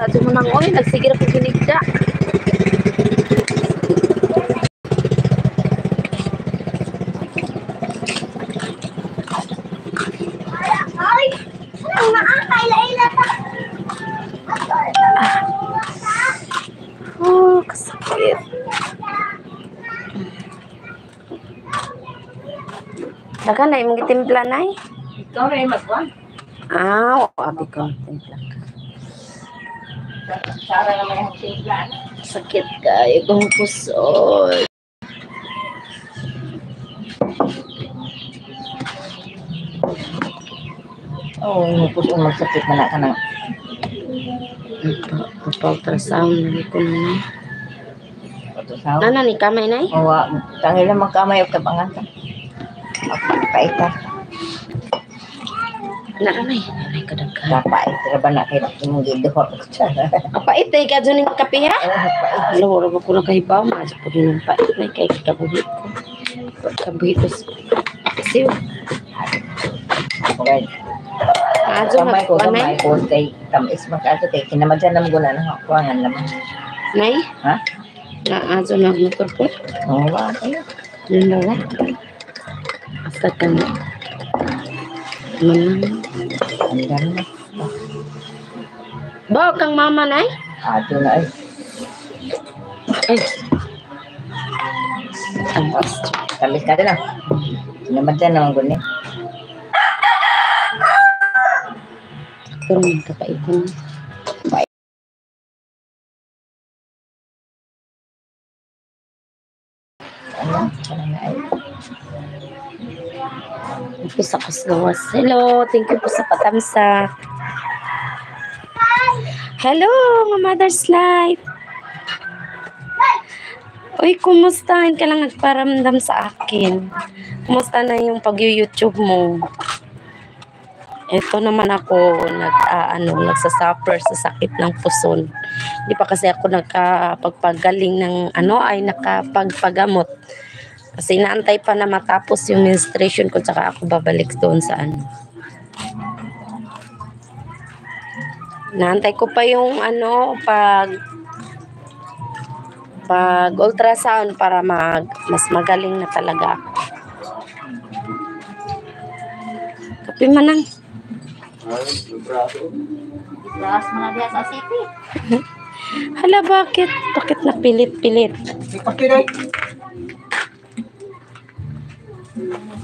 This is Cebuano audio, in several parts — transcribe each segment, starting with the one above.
Adto mo nang oy, nagsige ra ko kinigda. Ay! Ang ila-ila pa. Oh, kasakit. Daga na imong gitimpla nay. Ikaw na yung magwan. Ah, abi ko timpla ka. Sara naman yung timpla. Sakit kayo kong pusod. Oo, oh, puso magsakit na na ka na. Nagpa-ultrasound na ko na nay. Ultrasound. Nana ni kamay nay? Oo, tangil lang magkamay o tabangan ka. Paita. Na nay, nanay kadaghan. Kapait, ra ba na kayo imong giduha. Kapait ay ka dyan yung kape ha? Oh, pait. Ano, wala ba ko nakahibaw? Maadyo po din ang pait na kay kabuhit ko. Kabuhit ko. Siw. Okay. Maadyo Kamay ko, magkuha gamay nay. ko kay tamis man ka kay kinamadyan na mo guna na kuangan lamang. Nay? Ha? Naadyo nagmotor po. Oo, wa kayo. Yun daw ba? Basta ka na. Manang. Andam na. Ba, kang mama nay? Ato na ay. Ay. Tamis. Tamis ka din ah. Kinamadyan na mo guna. Pero may kapaitan. Ano? Ano na ay. Ito sa Kusgawas. Hello, thank you po sa patamsak. Hello, mga Mother's Life. Uy, kumusta? Hindi ka lang nagparamdam sa akin. Kumusta na yung pag-YouTube mo? Ito naman ako, nagsasuffer sa sakit ng puson. Hindi pa kasi ako nakapagpagaling ng ano, ay nakapagpagamot. Kasi inaantay pa na matapos yung menstruation ko tsaka ako babalik doon sa ano. Inaantay ko pa yung ano, pag ultrasound para mas magaling na talaga ako. Kape manang. Gas mga diya sa city. Hala, bakit? Bakit napilit-pilit?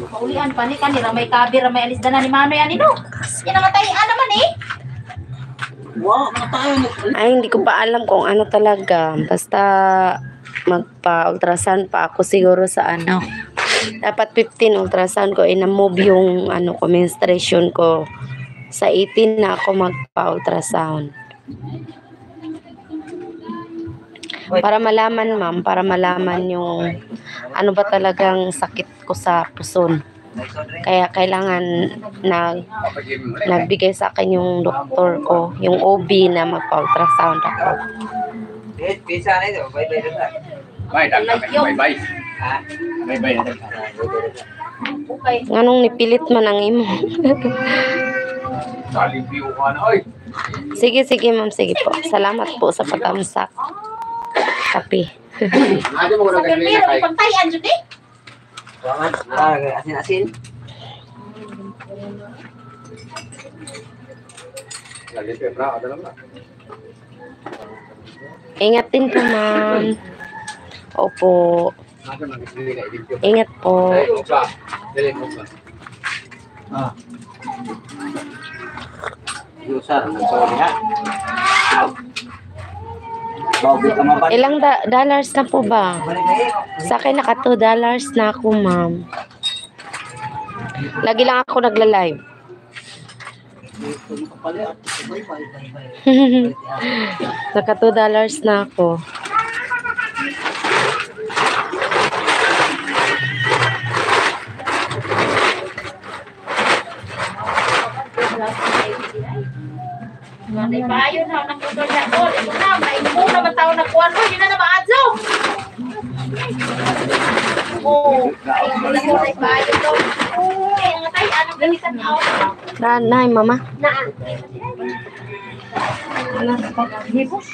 Paulian pa ni kanila may kabi ra may alis na ni Manoy ani no. Yan ang tayo naman eh. Ay, hindi ko pa alam kung ano talaga. Basta magpa-ultrasound pa ako siguro sa ano. Dapat 15 ultrasound ko. Ina-move yung ano ko, menstruation ko. Sa 18 na ako magpa-ultrasound. Para malaman, ma'am, para malaman yung ano ba talagang sakit ko sa puson. Kaya kailangan nagbigay sa akin yung doktor ko, yung OB na magpa-ultrasound ako. Bye, bye. Bye, bye. Okay. Nganong nipilit man ang imo? Sige, sige ma'am, sige po. Salamat po sa patamsak. Kape. Sa permiro ipagtayan jud eh. Asin-asin. Ingat din po, ma'am. Opo. Ingat po. Ilang dollars na po ba? Sa akin, naka $2 na ako, ma'am. Lagi lang ako nagla-live. Naka $2 na ako. Manay payo na nang motor na ko. Ito na, may mo naman tao na kuan mo, yun na na maadyo. Oh, ay payo to. Ay, ang tayo anong gamitan ako. Na, mama. Na. Hibos.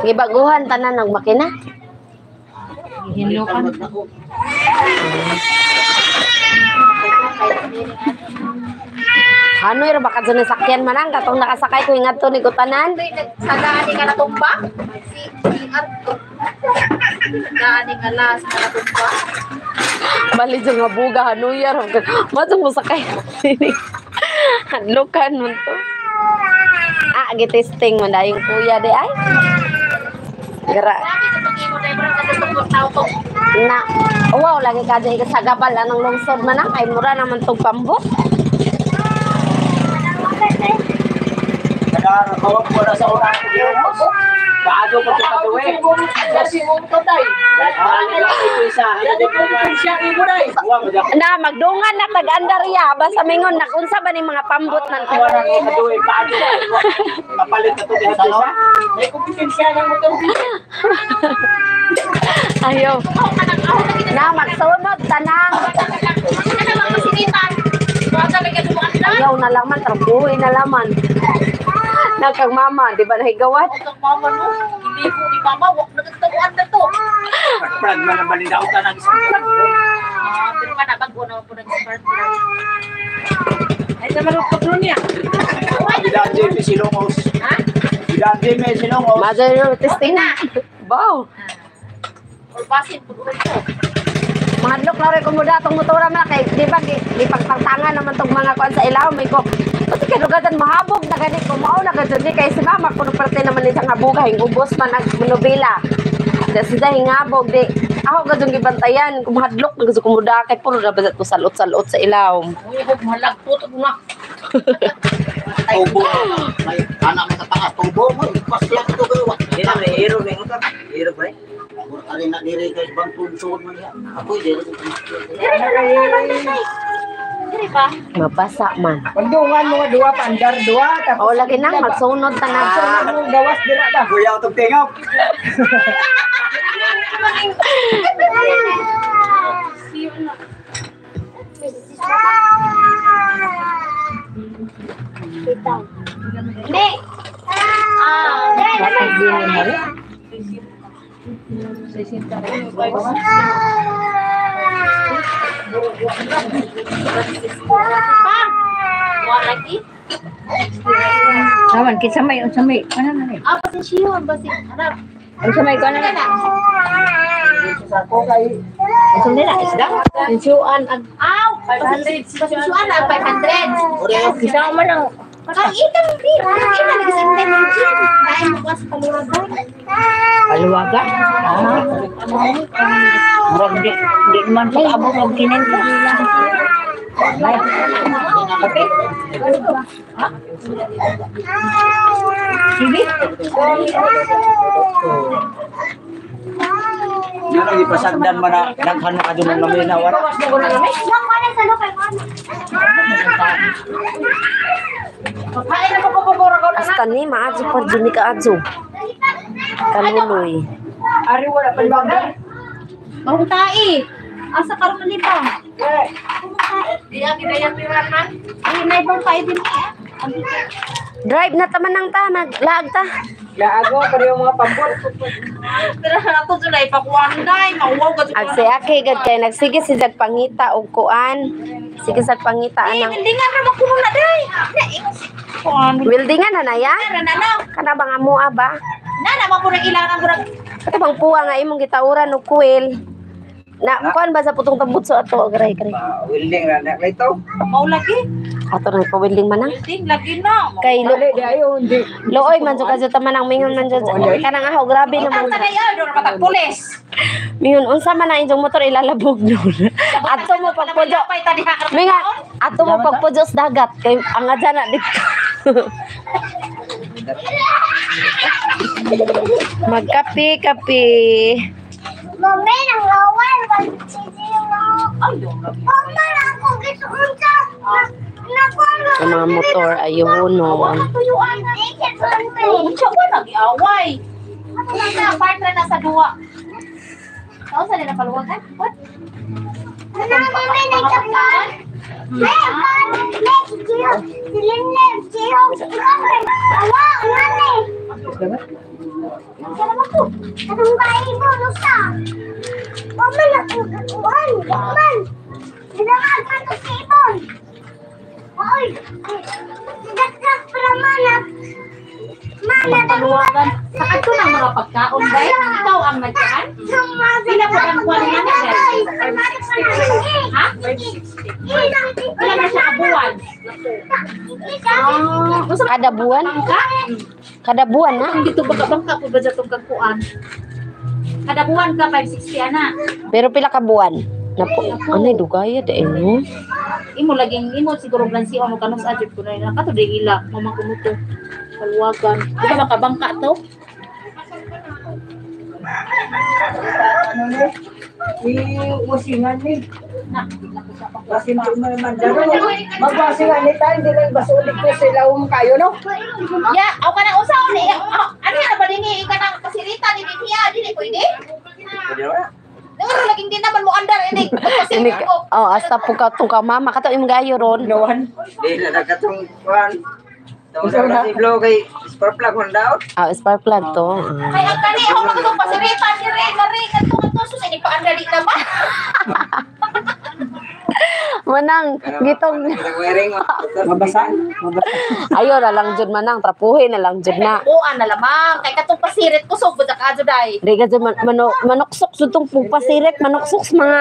Gibaguhan tanan ng makina. Hinlukan. Hanoy ra baka dyan sakyan man ang katong nakasakay ko ingat to ni kutanan. Sa daan nga natumba? Si Arto. Daan nga las nga natumba. Bali dyan nga buga hanoy ra. Madung mo sakay. Hadlokan man to. Ah, gitesting man dayong kuya di ay. Gara. Na, wow, lagi ka dyan sa gabal anong lungsod man ang kay mura naman tong pambok. Na magdungan na tag-andar ya basta mingon nagunsa ba ni mga pambot nan. Ayo. Na magsunod tanang. Ayaw na laman, trabuhin na laman. Nakang mama, di ba nahigawat? Ang mama no, hindi ko ni mama, wak nagtaguan na to. Pag man ang balindaw ka ng spark. Pero ka na bago na po ng spark. Ay naman ang patron niya. Bidan Jimmy Silongos. Ha? Bidan Jimmy Silongos. Mother testing na. Wow. Or basin po ko. Mahadlok na rin kumuda atong motora man kay di ba gipagtangtangan naman tong mga kuan sa ilaw may ko. Pati kay dugatan mahabog na gani ko mao na gani kay si mama kuno parte naman ni nga buga hing ubos man ang nobela. Da sida hingabog di ako gadong gibantayan kung mahadlok na gusto kumuda kay puro na ba to salot-salot sa ilaw. Uy, hog malagpot na. Tubo. May anak may kataas tubo mo paslak to kayo. Di na may hero may utak. Hero ba? Ari na diri kay bang pulso man niya. Ako diri. Diri ba? Mabasa man. Pandungan mga duwa pandar duwa tapos. O lagi nang magsunod tanan. Sunod mo gawas dira ba. Kuya utong tingap. Hindi. Ah, lagi. Awan kinsa may unsa may ano na ni? Ah, pasensyon, basin. Harap. Unsa may kuan na? Sako kay Unsa nila isda? Pasensyon ag aw, pasensyon ang 500. Kinsa man ang Kang itang pira, ina nagsimple ng gym. Dahil mo sa paluwagan. Paluwagan? Ah. Murag di man pag-abot og kinento. Bay. Kape? Ha? Sige. Yun ang ipasagdan man na daghan na kadto ng lamina wala. Hasta ni maadyo par jud ni kaadyo. Kaluloy. Ari wala paluwagan. Mahuntai. Asa karon ni pa? Di ang ginayan pirahan. Ay, nay bang tayo din. Drive na taman nang ta, maglaag ta. Laago pareho mga pambot. Pero ako jud ay pakuan day, mauwaw ka jud. Ag si Ake gad kay nagsige si jag pangita og kuan. Sige sa pangita anang Hindi nga ra makuno na day. Na ingon si kuan. weldingan na naya. Ra na na. Kana bang amoa ba? Na na mo pud ilangan murag. Kato bang puwa nga imong gitauran og kuil. Na kuan ba sa putong tambutso ato gray gray. Welding ra na ito. Mao lagi. Ato na pa welding man ang. Welding lagi na. Kay lo, Dali di ayo hindi. looy man jud ka taman ang mingon man jud. Kanang aho grabe naman. Ang tanay ay do patag pulis. Mingon unsa man na inyong motor ilalabog nun. Ato mo pagpudyo. Minga ato mo pagpudyo sa dagat kay ang adya na dito. Magkape kape. Mami, nang lawal, Mama, ako gusto unsa. Ang mga motor ayuhonon. Unsa ba nag-away? Na partner na sa duwa. Tao sa nila paluwagan? What? Paluwagan. Sa kadto ng mga pagkaon dai, ikaw ang nagkaan? Pila po ang kuwan nga na dai? Ha? Pila na siya ka buwan? Kada buwan? Kada buwan na. Dito baka bangka po ba dyan itong kagkuan? Kada buwan ka 560 ana. Pero pila ka buwan? Napo, anay dugaya dai no. Imo laging imo siguro glansi ano kanus ajud ko na kato di ila mamang kumuto. Paluwagan. Di ba makabangka to? Ano ni? I-wasingan ni. Basin ko man dyan. Magwasingan ni tayo, hindi lang basulit ko sila kayo, no? Ya, aw ka na usaw ni. Ano na ba dinhi ka nang pasirita ni Ditia dili pwede? Pwede na. Nangaro laging di naman mo andar ini. Ini oh asta po ka tong ka mama kato imong gayo ron. Nawan. Di na katong kuan. Tong sa siblo kay spark plug man daw. Ah, spark plug to. Kay ang kani ako magtong pasirita ni Ray Marie kadto kadto sus ini pa andar di naman. Manang gitong Wiring. Mabasa. Mabasa. ayo na lang jud manang trapuhin na lang jud na. Buan na lamang kay katong pasirit kusog bud ka adto day. Di ka jud manuksok jud tong pagpasirit, manuksok sa mga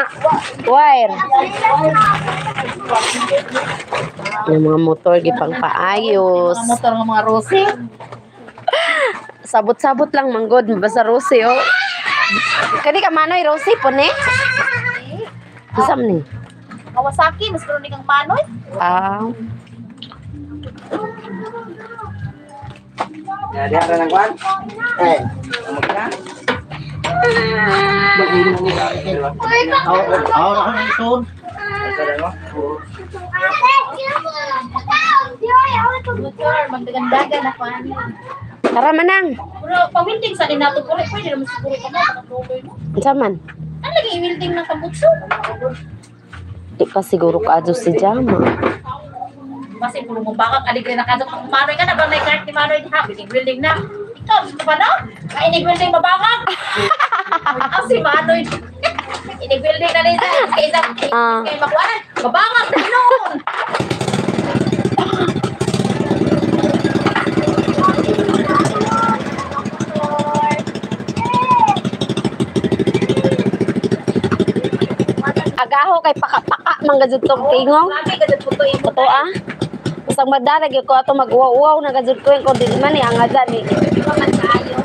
wire. Yung mga motor gipang paayos. Mga motor nga mga rose. Sabot-sabot lang manggod basta rose oh. Kani ka manoy rose po ni? Unsa man ni? Kawasaki mas karon ni kang manoy. Ah, Ya, di ara nang kuan. Eh, na. Motor magdagandagan ako ani. Tara manang. Pero pawilding sa din nato puro pwede naman siguro ka mo mo. Unsa man? Ano lagi i-wilding ng kambutso? Di pa siguro kaadto si Jama. Kasi puro mo bakak aligre na kadto kang manoy ka na ba may cart ni manoy diha wilding wilding na. Ikaw gusto pa no? Ay inig wilding mabakak. Ang si manoy. Inig wilding na ni sa kay isa kay makuanan. Mabakak na noon. Agaho kay paka-paka man gajud tong tingong. Lagi ka jud puto imo. Totoo ah. Basta madalag ko ato mag-uwaw-uwaw na gajud ko yung dili man ni ang adya ni. Man kaayo.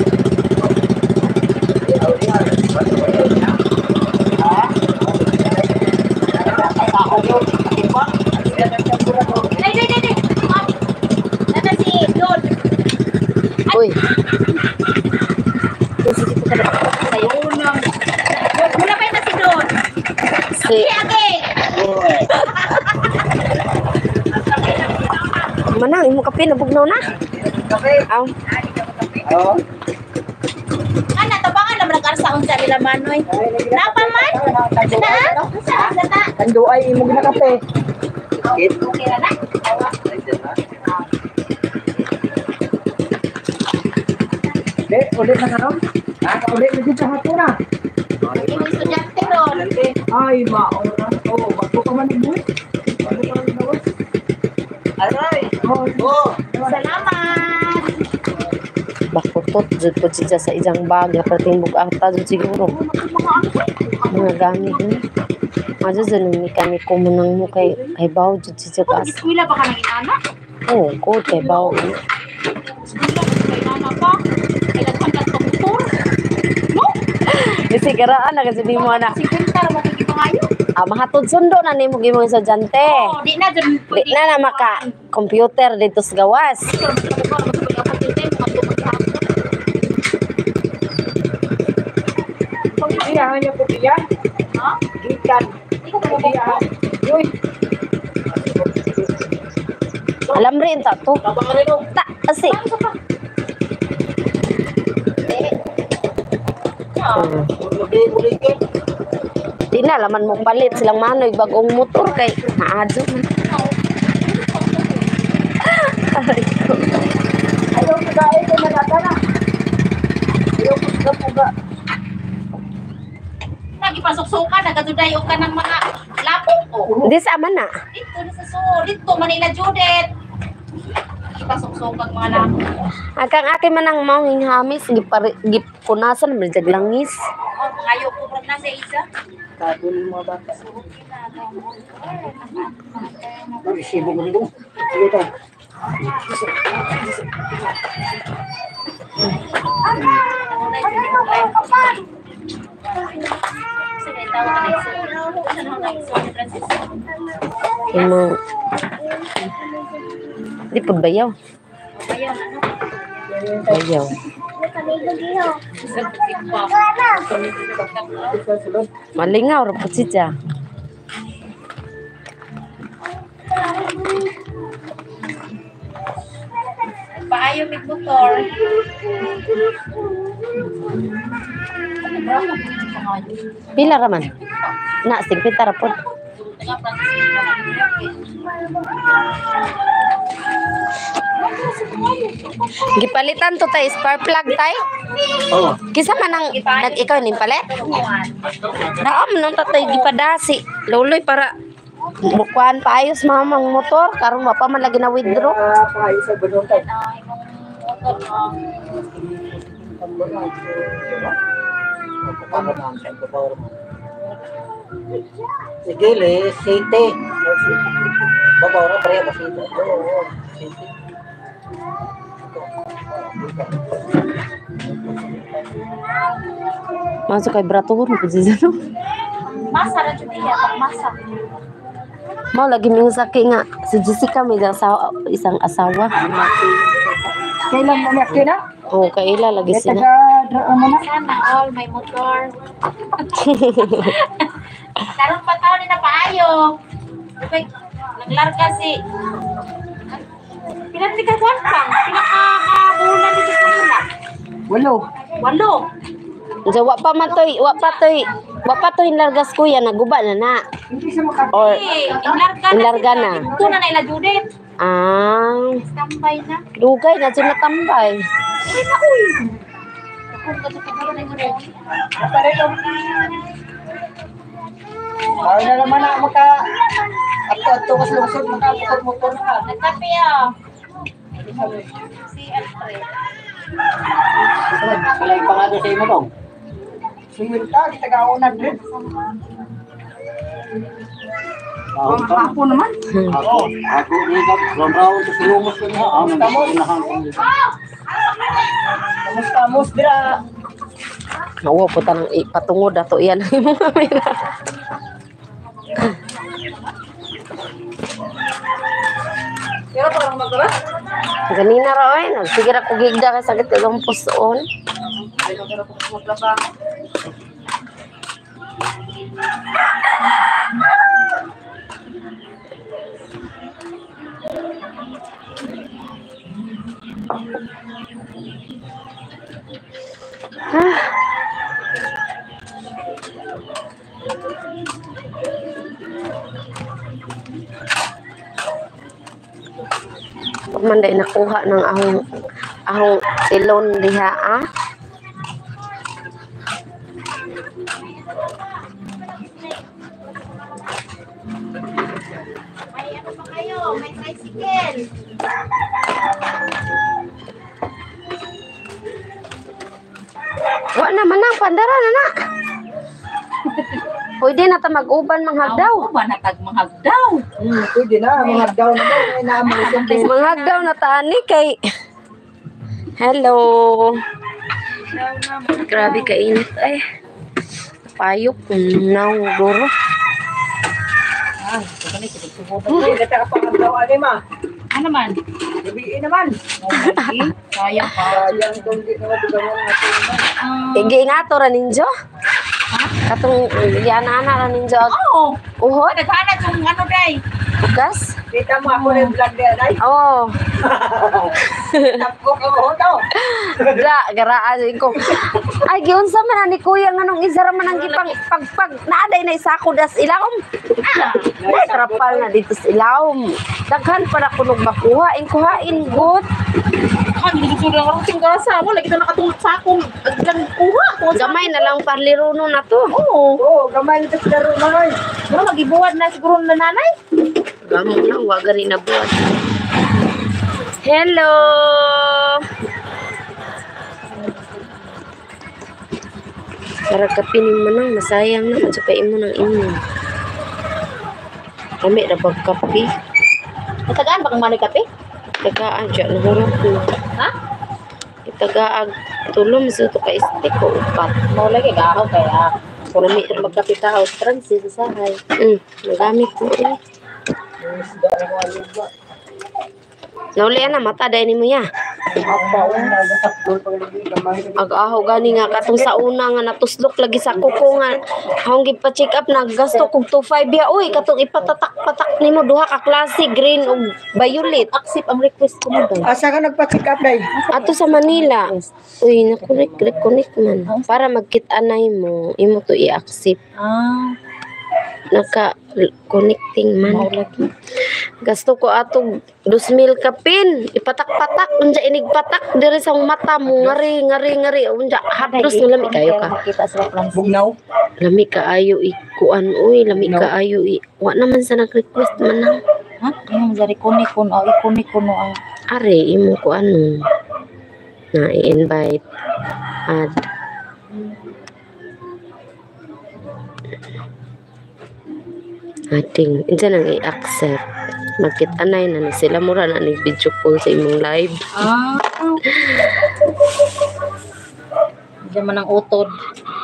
Ay, ay, ay, ay. Nana si Don. Uy, Muna pa na si Don. si Okay, okay. Manang imo kape nabugnaw na. Kape. Aw, Oo. Ana tabangan naman nag-arsa unsa nila manoy. Napa man? Na? Unsa unsa ta? Tanduay imong na kape. Okay ra na. Di, ulit na karon. Ha? Ulit na dito hapon na. Imong estudyante ron. Ay, maora. Oo, bago ka man nagbuhit. Bago ka man nagbuhit. Aray. Oo. Oh. Salamat. Bakutot jud po siya sa isang bag na perting bugata jud siguro. Mga gamit ni. Madyo jud ni kami kumunang mo kay kay baw jud siya Oh, kas. eskwela pa ka nang inana? Oh, good kay baw. Eskwela pa ka inana pa. Kailan ka motor? No? Kasi karaan na kasi di mo na. 50 ra mo kikipangayo. Ah, mahatod sundo na nimo gimong estudyante. Oh, di na jud Di na na maka computer dito sa gawas. Iyahan niya po iya. Ha? Gikan. Di ko Iyahan. Uy. Alam rin ta to. Ta asi. Di na laman mo palit silang manoy bagong motor kay naadyo man. Ayaw pugae kay manata na. Ayaw puga puga. Nagipasuksukan, nagatudayo ka ng mga lapok ko. Di sa aman na. Dito na sa sur, dito Manila Judith. Ipasuksukan mga lapok. Akang akin man ang maong hamis gipunasan man jag langis. Oh, pangayo ko brad na sa isa. Kabul mga bata. Resibo mo dito. Sige ta. Imo. Di pud bayaw. Bayaw. Malingaw ra pud siya. Paayo mig motor. Pila ra man? Na 50 ra pud. Gipalitan to tay spark plug tay. Oh. Kisa man ang nag ikaw ning palit? Naam nung tatay gipadasi. Luloy para bukuan paayos mamang motor karon wa pa man lagi na withdraw. Paayos sa bulong tay. Sige, le, city. Babaw ra pareha ba city? Oo, city. Masuk kay brato ko pud siya no. Masa ra jud iya, masa. Mao lagi ming saki nga si Jessica may asawa, isang asawa. Kailan mo na na? Oh, kaila lagi sila. Taga mo na. Sana all may motor. Karon pa taon ni na paayo. Okay, naglarga si Pila ni ka kuan pang? Pila ka bulan dito sa Manila? Walo. 8. So, wa pa man toy, wa pa toy largas kuya naguba na na. Hindi siya maka Or Inlarga na. Inlarga na. Dito na na ila Judith. Ah, Standby na. dugay na siya natambay. Uy na uy. Kung kato na yun. Ay na naman na maka ato kas lungsod maka motor na. Nagkape ah. Si Alfred. Wala yung pangado sa imo dong. Singwinta kita gaonan rin. Ako naman. Ako, ako ni round round sa lumos ko niya. Ah, unahan ko. Kamos dira. Nawa po tanang ipatungod ato iyan ang imong kamera. Pero parang magara? Ganina ra oy, nagsigira ko gigda kay sakit kay akong pusoon. Man day nakuha ng ahong ilon diha ah. May ano pa kayo? May tricycle. Wa naman nang pandara na na. Pwede na ta mag-uban manghagdaw. Ba na tag manghagdaw. Pwede na manghagdaw na daw may naamo siyang Manghagdaw na ta ani kay Hello. Grabe kainit ay. Payok naong guro. Hindi ka panghagdaw ani ma. Ano man? Gabi naman. Sayang pa. Sayang kung di na madugangan natin naman. Igi ingato ra ninyo. Katong yana-ana ra ninyo. Oo. Uhot? Naghanap yung ano day. Bugas? Kita mo ako na yung vlog niya, day. Oo. Tapok ang uhot, oh. Dra, garaan ko. Ay, giunsa man na ni kuya nga nung isa ra man ang gipang pagpag naaday na isa ko das ilawom. Ay, trapal na dito sa ilawom. Daghan pa na kunog makuha, in kuhain gut. Kan gusto lang ako tinggal sa mo lagi to nakatungod sa akong aglang kuha. Gamay na lang parliruno na to. Oo. Oo, gamay na ito sa laro, Manoy. Mura magibuhat na siguro na nanay. Gamo na, wa gani na buhat. Hello. Para kapinin mo nang masayang na at saka imo nang imo. Kami ra bag kape. Natagaan ba kang manoy kape? Tagaan siya, nahurot na. Ha? Itagaag tulom sa ito ka stick o upat. Mao lagi gahaw kaya. Lami Kung magkape ka house Francis sa sahay. Nagamit mo eh. Naulian na, mata dahil ni mo ya. Ag-aho gani nga katong sa una nga natuslok lagi sa kuko nga akong gipa-check up naggasto kog 25 ya oy katong ipatatak-patak nimo duha ka klase green ug violet. Accept ang request ko mo daw. Asa ka nagpa-check up, day? Ato sa Manila. Uy, nakunik reconnect man. Para magkit-anay mo, imo to i-accept. Ah, Naka connecting man. mao lagi. Gasto ko atog 2,000 kapin. Ipatak-patak unja inigpatak diri sa mata mo ngari ngari ngari unja hapdos nga lami kayo ka. Makita sa Francis. Bugnaw. Lami kaayo ikuan uy, lami kaayo i. Wa naman sa nag-request man na. Ha? Ano zari kunik kuno, ikunik kuno ang Are imo ko ano na i-invite add. Ating, insa nang i-accept. Magkit-anay na ni sila mura na ni video call sa imong live. Ah. Diyan man ang utod.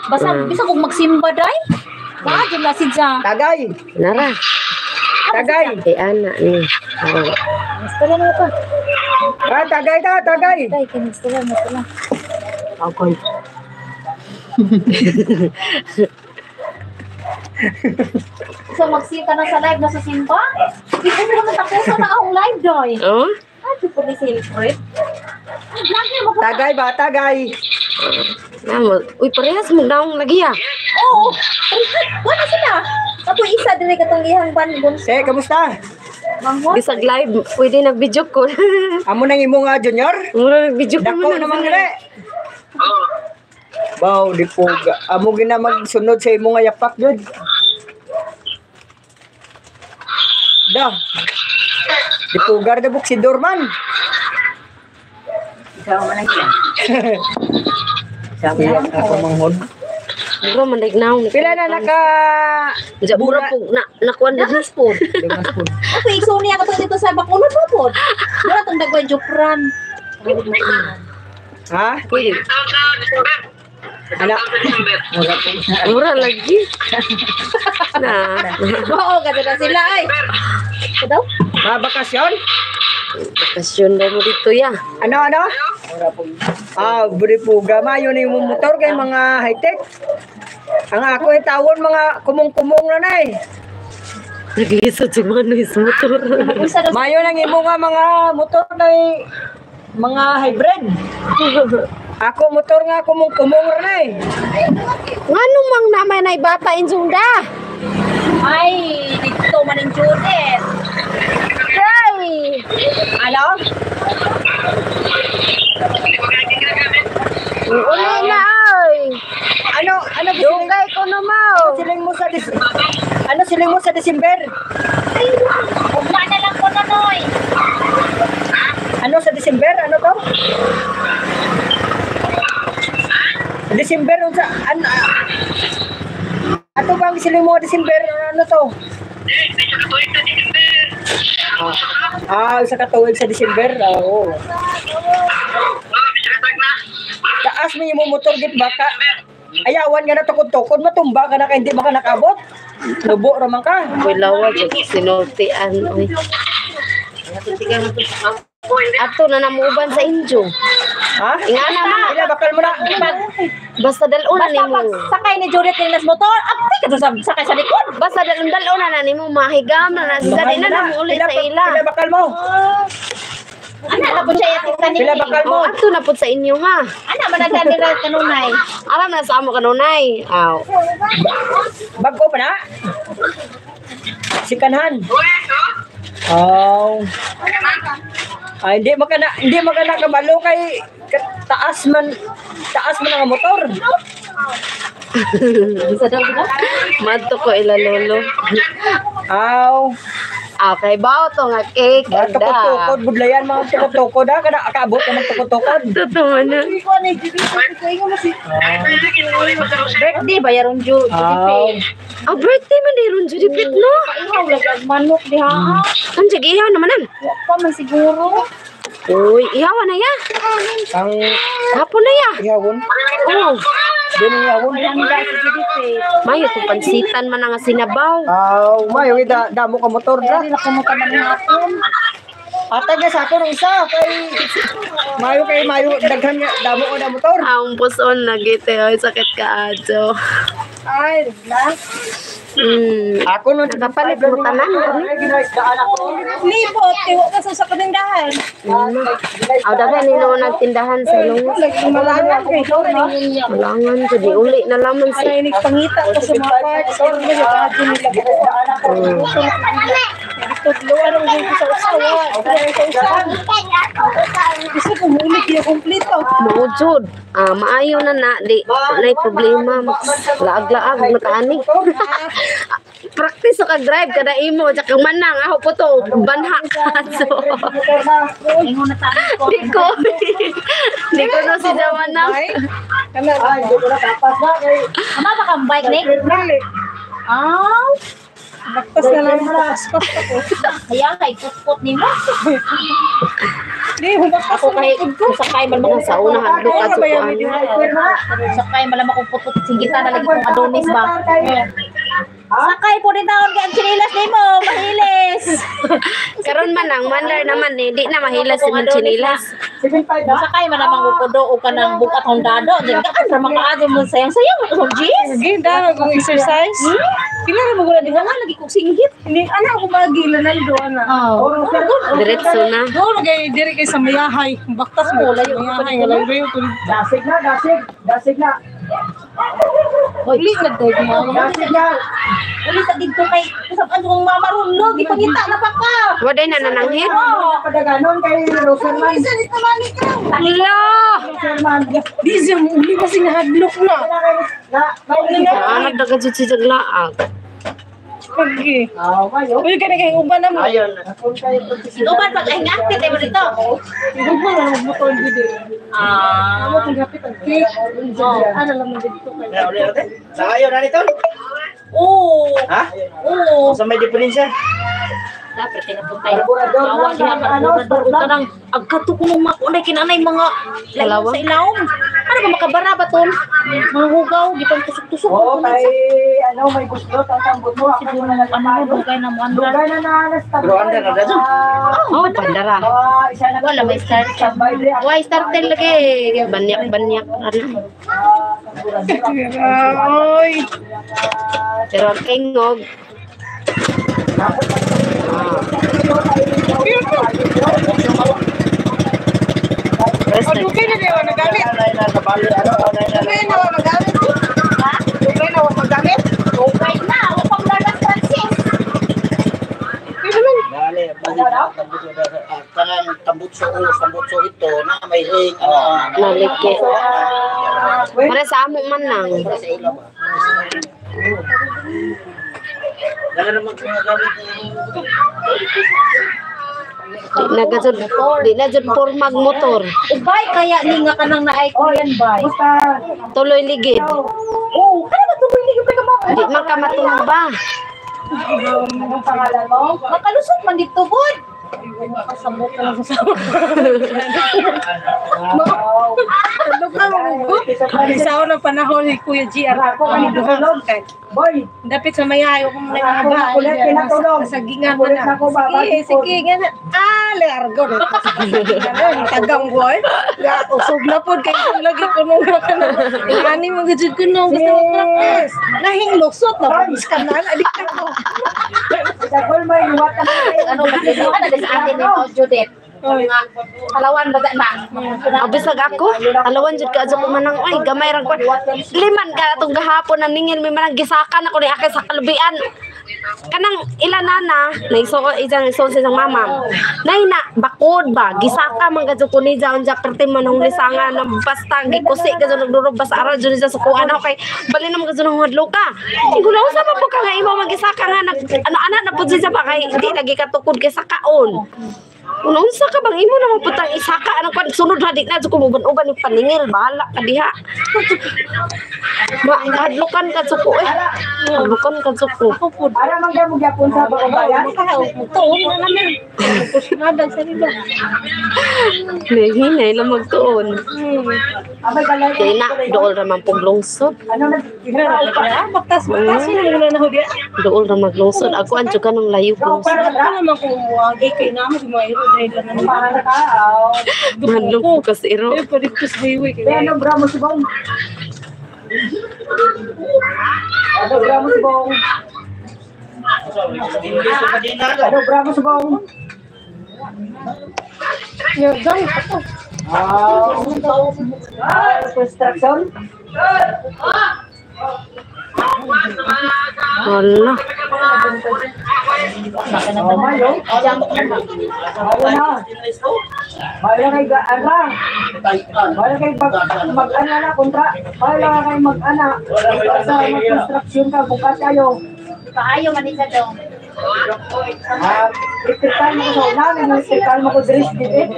Basta bisa kog magsimba day. Ba, diyan na sidya. Tagay. Nara, Tagay. kay ana ni. Oh. Gusto lang mo pa. Ah, tagay ta, tagay. Day, kini gusto lang mo lang. Okay. So magsita na sa live na sa simba? Di ko naman tapusan na akong live doy. Oh? Ah, di ko ni celebrate. Ang vlogger mo Tagay ba, tagay. Namo, uy parehas mo daong lagi ah. Oo. Wala sila. Kato isa dire katong iyang banbon. Eh, kamusta? Manghot. Bisag live, pwede nag video call. Amo nang imo nga junior? Mura nag video call Dako man naman gali. Baw, di po. Amo gina magsunod sa imo nga yapak jud. Da. Di pugar da buksidor man. Ikaw man ang iya. Iya, ako manghod. Mura man dag naong. Pila na naka Unja mura po na nakuan din. Dakas po. Okay, so niya kato dito sa Bacolod mo po. Wala tong dagway jupran. Ha? Pwede. Ana. Mura lagi. Na. Oo, ganda na sila ay. Daw? Mga bakasyon? Bakasyon daw mo dito ya. Ano ano? Ah, buri puga mayo ni imong motor kay mga high-tech. Ang ako ay tawon mga kumong-kumong na nay. Naglisod si Manoy sa motor. Unsa daw Mayo nang imo nga mga motor kay mga hybrid. Ako motor nga kumong-kumong ra nay. Ngano mang namay nay bata insunda? Ay, dito man ang Judith. Ay! Ano? Uli na ay. Ano ano siling, Dugay ko na mao. siling mo sa ano siling mo sa December? Ugma na lang ko na noy. Ano sa December? Ano to? Sa December unsa ano ato bang siling mo December ano to? Ah, isa ka tuig sa December. Ah, oo. Taas mo yung motor git baka. Ayawan nga na tukod-tukod matumba ka na kay hindi ba ka nakabot? Lubo ra man ka. Uy, lawa jud sinultian oy. Ato na namuuban sa injo. Ha? Ingana man. Ila bakal mo na. Basta daluna Basta nimo. pag sakay ni Juliet ni nas motor, apti ka sa sakay sa likod. Basta dalon-daluna na nimo mahigam na na sa di na na mo uli sa ila. Pila bakal mo? Ana na po siya yatin sa Pila bakal mo? Oh, ato na pud sa inyo ha. Ana man ang nila kanunay. Aram na sa amo kanunay. Aw. Bago pa na? Sikanhan. Aw. Ay, hindi makana kabalo kay taas man ang motor. Madto ko ila lolo. Aw. Okay, bao to nga cake. Mga tukod-tukod, budlayan mga tukod-tukod ha, kada akaabot ka mga tukod-tukod. Totoo man na. Birthday ba yaron Ju? Aw. Ah, birthday man ni ron Judy Pit, no? Ihaw lagi ang manok diha. Ang sige, ihaw naman an. Wa pa man siguro. Uy, ihaw na ya. Ang Hapon na ya. ihawon. Oh, Din ihawon. Handa si Judy Pit. mayo to pansitan man nga sinabaw. Aw, mayo damo ka motor Kaya ra. rin ako mo ka man hapon. Atag na sa ako ng isa kay mayo daghan nga damo ka na motor. Ang puson nagite oy sakit ka adto. Ay, na. Ako nun Nakapalit mo tanan. Ginaisdaan ako. Libot, tiwa ka sa kanindahan. Aw daghan ni no nagtindahan sa ilong. Malangan kay Malangan to di uli na laman si. Ay, nagpangita ko sa mga parts. Pero nila Tudlo, anong gusto sa usawa? Sa usawa. Gusto ko muli, kaya kompleto. Maujud. Ah, maayo na na di nay problema. Laag-laag makaani. Practice ka drive kada imo tsaka manang aho po to banha ka so. Ingon na tayo ko. Di ko no si Jamanang. Ay, di ko na kapas na kay Ama ba kang bike ni? Aw, Baktas na lang, paspas ako. kaya kay kutkot nimo. Di, humaktas Ako kay sakay man mo Sa una hadlok ka to ano. Sakay man lang akong putkot singgitan na lagi kong Adonis ba. Sakay po din taon kay ang chinilas nimo, mahilis. Karon man ang mandar naman eh, di na mahilas si chinilas. 75 na. Sakay man namang kukudo o kanang bukat hondado. Diyan ka ra makaadyo mo sayang sayang mo jeez. Sige, dahil kung exercise. Pila ra mo gula di Wala lagi kong singgit. Hindi, ana ako magila na do ana. Oh. Diretso na. Doon kay diri kay sa mayahay. Baktas mo layo mayahay nga layo ko. Dasig na, dasig. Dasig na. Uli na dog mo. Dasig na. Uli sa dito kay usab ano kong mama ron no, gipangita na pa ka. Waday na nananghit. Padaganon kay Roserman. Hala! Roserman. Di siya mo uli kasi nahadlok na. Na, may Anak na ka si Jaglaag. Pagi. Aw, mayo. Uy, kani kay uban na mo. Ayon. Uban pag ay ngakit ay mo dito. Uban na mo motor gid. Ah. Amo kung hapit ang cake. Ano lang mo dito kay. Na uli natin. Sa ayon na nito. Oo. Ha? Oo. Sa may diferensya. Dapat tinapuntay. Awa diha karburador ug kanang agkato ko nung makunay kinanay mga layo sa ilawom. Ano ba makabara ba tol? Mga hugaw gipang tusok-tusok Oo, ko kay ano, may gusto ang tambot mo. Ako muna Ano na dugay na mo andar. Dugay na na Pero andar na daw. Oh, pandara. Isa na Wala may start. Tambay dre. Why starter lagi? Banyak-banyak ano. Oy. Pero ang kengog. Press na. Dugay na kayo nagamit. Anay na sa bali ano, anay na. Dugay na wa magamit. Ha? Dugay na wa magamit. Dugay na, wa pang Larlas Francis. Dali, tambutso kanang tambutso ulos, tambutso ito na may ring ano. Nalike. Para sa amo man lang. Sa ila ba? Dala naman kung nagamit Di na gajud, di na jud pormag motor. Ubay kaya ni nga kanang naay ko yan bay. Tuloy ligid. Oh, kana ba tuloy ni ka mama? Di man ka matumba. Anong pangalan mo? Makalusot man dito gud. Pasabot na lang sa sama. Isa ng panahon ni Kuya GR. Ako kanito tulog. Boy, Dapit sa mayayo kung may Ako, mga kulit, pinatulog. Sa gingan Kulit na. ako, baba, Sige, sige, nga na. Ah, largo. Tagang boy. Usog na po. Kaya kung lagi ko nung ka na. Ani mo gajud ko nung gusto mo practice. Nahing lusot na. Pag-iskanan. Alik na ko. Dagol may luwat na Ano, ka na sa atin nito, Judith. Mga kalawan ba na? Abisag ako, alawan jud ka adto manang oy gamay ra ko. Liman ka atong gahapon na ningil may manang gisakan ako ni akay sa kalubian. Kanang ila nana, naisuo isang isuo sa isang mama. Nay na bakod ba gisaka man kadto ko ni jaon ja perti manong lisangan na basta gikusi kadto nagdurog basta ara jud sa sukuan ako kay bali na man kadto nang hadlo ka. Igulaw sa pa po ka nga imo magisaka nga nag ano ana na pud siya ba kay di lagi katukod kay sa kaon. Unsa ka bang imo naman putang isaka anang kwan sunod ha di na jud ko uban-uban ni paningil bahala ka diha. Ma hadlukan ka suko eh. Hadlukan ka suko. Ara man gyud mo gyapon sa bayan. Tuon na namin. Kusinada sa nila. Hinay lang magtuon. Abay balay. Kay na dool ra man pong lungsod. Ano na Baktas, baktas. Sino na na diya? Dool ra maglungsod. Ako anjo ka nang layo lungsod. Ako naman kung muagi kay namo si mga iro dahil lang naman. Para ka. Mahadlok ko kasi iro. Eh, pwede ko sa highway. Kaya ano bra mo si Bong? Ano bra mo si Bong? Ano bra mo si Bong? Construction? Wala. Oh, mayo. Mayo na. Mayo na kay ga-ana. Mayo kay mag-ana na kontra. Mayo na kay mag-ana. Sa mag-construction ka bukas kayo. Paayo man isa dong. Electrical mo ko sa una, electrical mo ko dres dito.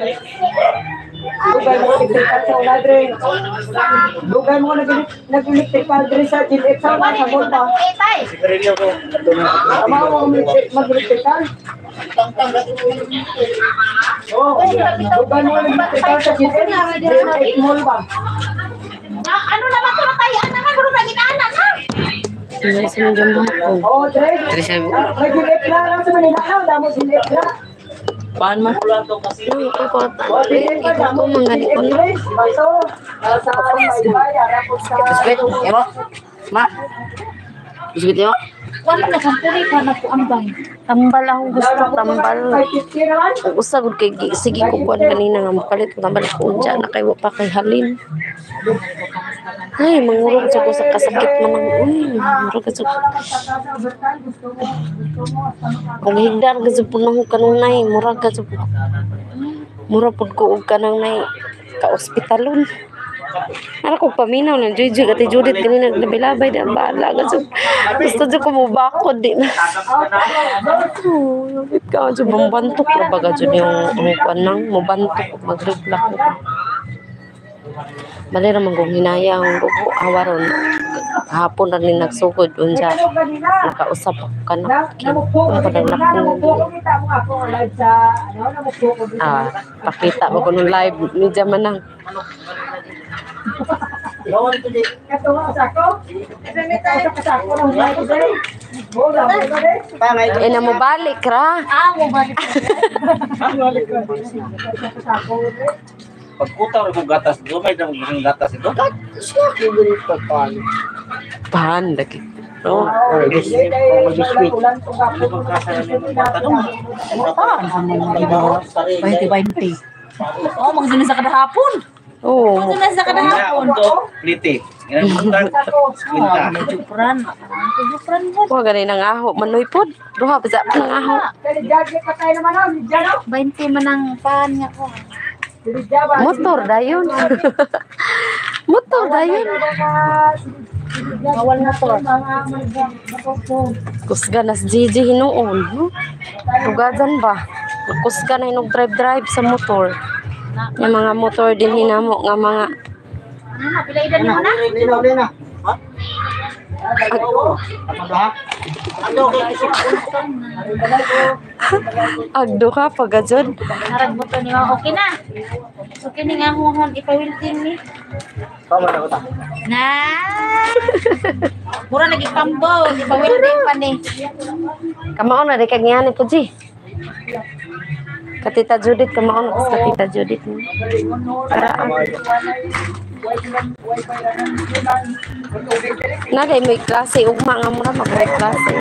Dugay mo ko electrical sa una dre. Dugay mo ko nag-electrical dre sa GF sa una sa mall ba. Tama mo mag-electrical. Oh, dugay mo nag-electrical sa GF. GF mall ba. Ano naman ko tayo? Ano naman ko na na? Oh, dre. May GF na lang sa Manila na, damo GF na. Paan man? Biskuit, emo. Ma. Biskuit emo. Wala na kampuri pa na ko ambay. Tambal akong gusto, tambal. Usa gud kay sige ko kuan kanina nga mopalit ko tambal ko unja na kay wa pa kay halin. Ay, mangurog sa ko sa kasakit man ang uy, mangurog sa paghigdar gyud pud nako kanunay, murag ka mura pud ko og kanang nay ka ospitalon. Ara ko paminaw nang Joy Joy ati Judith kanina naglabilabay na bahala ka gusto jud ko mobakod di na. Oh, ka jud bambantok ra ba jud yung kuan nang mobantok magreflak ko. Bali ra man kong hinaya ang dugo awaron hapon ra ni nagsugod unja nakausap ako kanak. Pakita mo ko nung live medya man nang. Eh na mo balik ra. Ah, mo balik. Pagkutaw ko gatas, dumay na ang gatas ito. Pan lagi. No. Bainte. Oh, magdala sa kadahapon. Oo. Magdala sa kadahapon. Plite. Jupran. Jupran mo. Wa gani nang aho manoy pod. Duha pa sa nang aho. 20 man ang pan nga ko. Motor dayon. Motor dayon. Bawal motor. Kusga nas Gigi hinuon, no? Tugadan ba? Kusga na hinog drive-drive sa motor. Yung mga motor din hinamo nga mga Ano na pila edad mo na? Ha? Agdo ka pagajod. Narag mo to ni okay na. Okay ni nga huhon ipawilding ni. Tama na ko ta. Na. Mura lagi pambo, ipawilding pa ni. Kamao na di kag ngani po ji. Katita Judith kamao na sa Tita Judith. Nagay may klase ugma nga mura mag klase.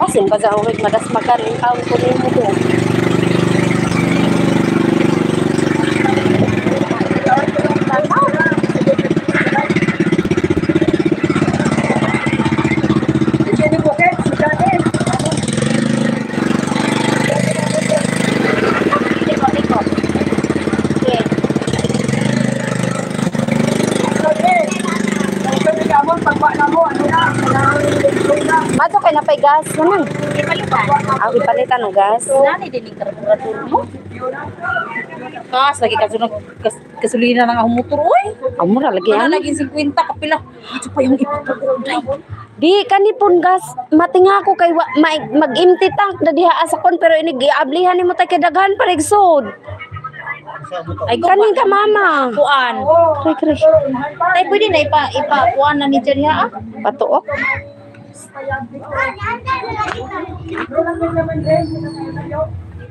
Asin ba sa awig madasmakan ang tawon ko nimo ko. Mato kay napay gas naman. Ako ipalitan og gas. Nani din ning karburator mo? Kas lagi kasunod gasolina na nga akong motor oy. Amo ra lagi Wala ani. lagi 50 kapila. Ito pa yung ipatuod day. Di kanipon gas matinga ko kay mag-empty tank na diha sa kon pero inig giablihan nimo tay kay daghan pa rigsod. Ay Kaning ka mama. Kuan. Kray kray. Tay pwede na ipa kuan na ni dyan ha. Patuok.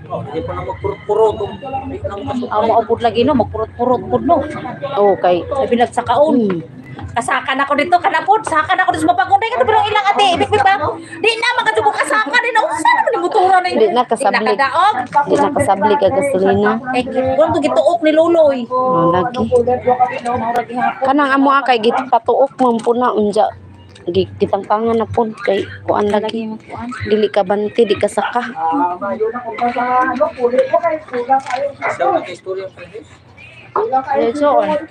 Oh, di pa na magpurot-purot. Ang maupod lagi no, magpurot-purot pud no. Okay. Sabi nagsakaon. Kasaka na ko dito, kanapod, saka na ko dito sa mapagunday ka pero ilang ate, ibig ba? Di na makatubo kasaka din na usa naman ni motora na Di na kasablig. Di na kadaog. Di na kasablig ang gasolina. Eh, kuan to gituok ni Luloy. Oh, lagi. Kanang amo kay gipatuok man po na unja. Gitangtangan na po kay kuan lagi. Dili ka banti, di ka saka.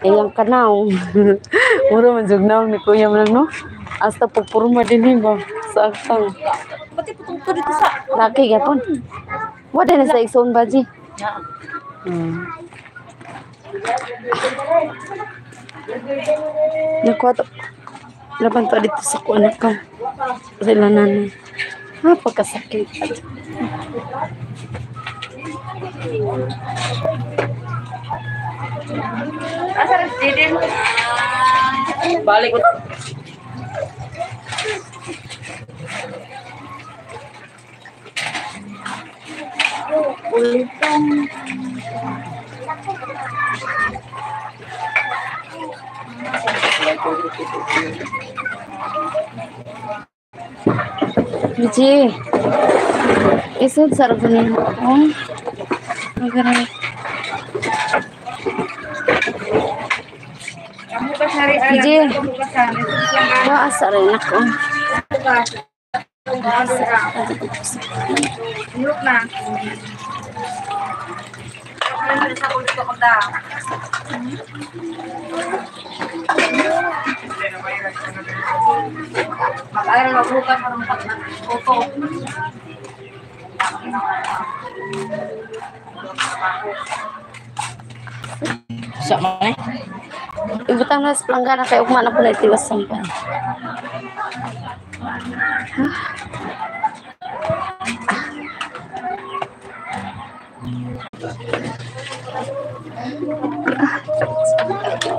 Ayang kanaw. Mura man jud naw ni kuya man no. Hasta pupurma din ba sa aktang. Pati putong to dito sa Laki gyapon. Wala na sa igsoon ba ji? Nakuha to. Laban to dito sa kuan ka. Sa ila nanay. Ah, pagkasakit. Asa rin si Balik ko. Michi, isod sa ragunin mo. Magaray. Michi, asa rin ako. Mag-aral maghugas marong pag-photo. Sa man eh. Ibutang na sa planggana kay ugma na po na itiwas sampan.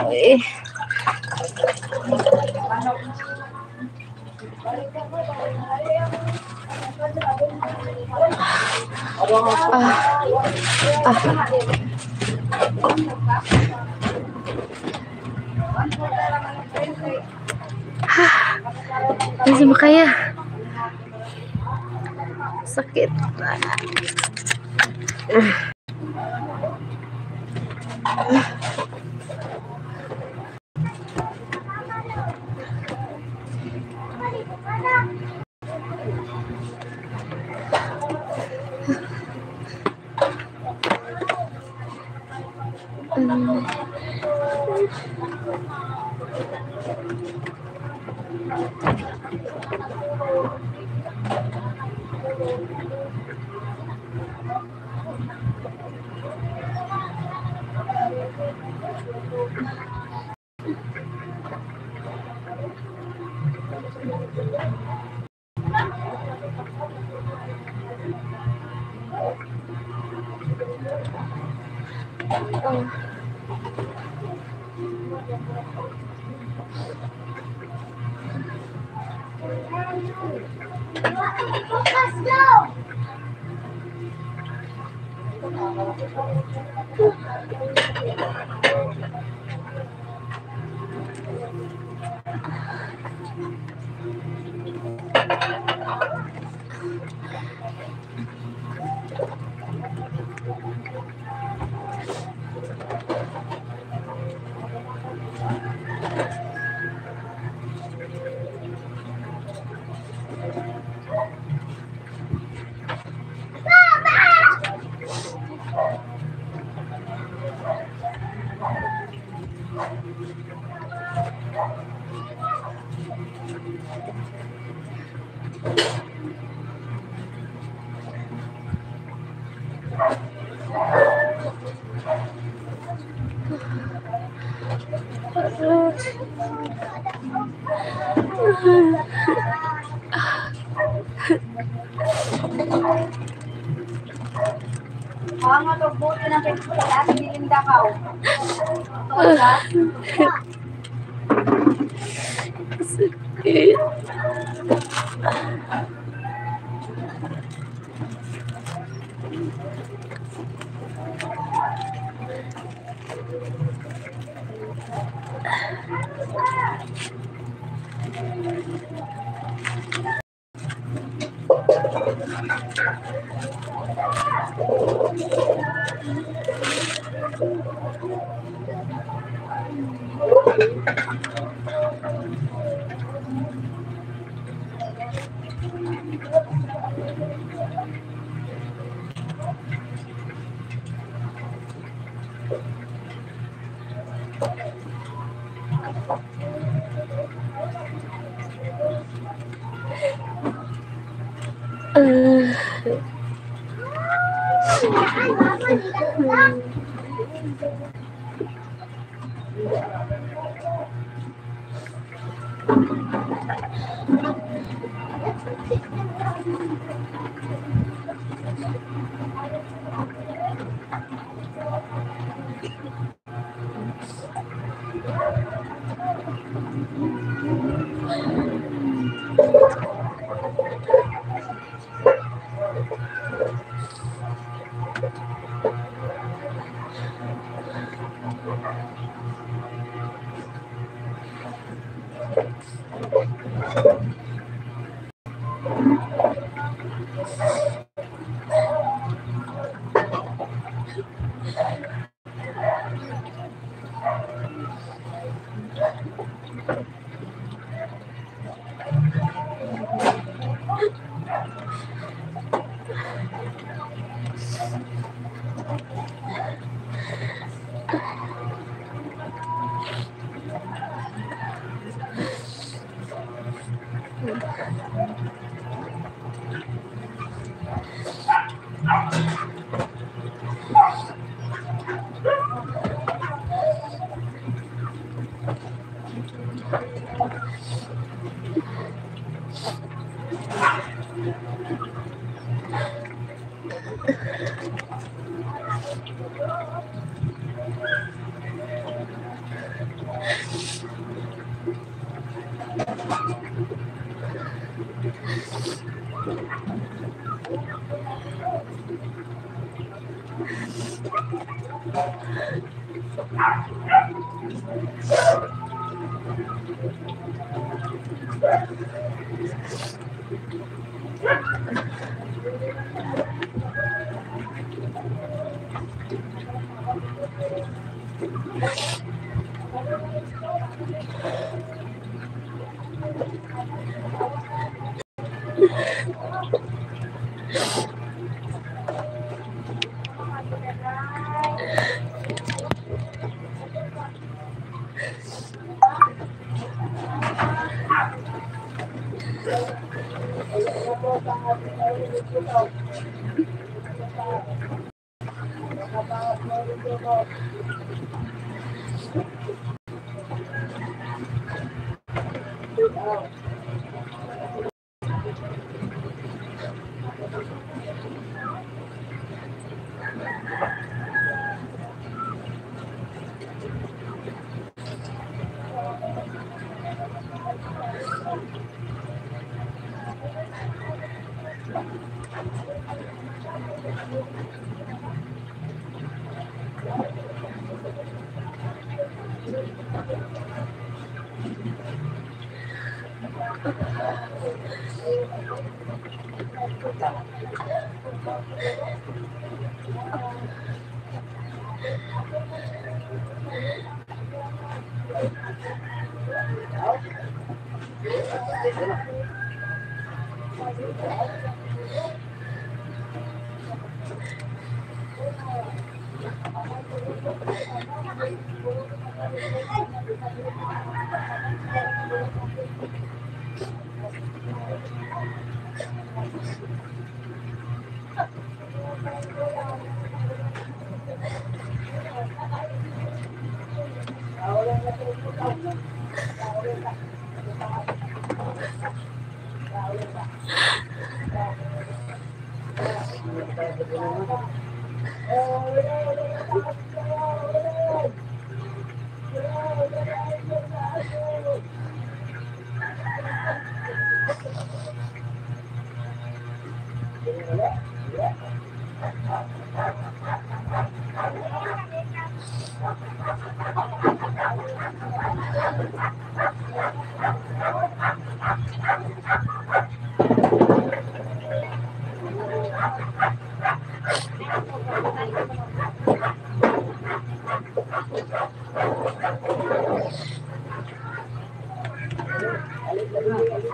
Eh. Hindi makaya. Sakit. Let's go! Sakit.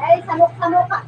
Ay, samok-samok ka.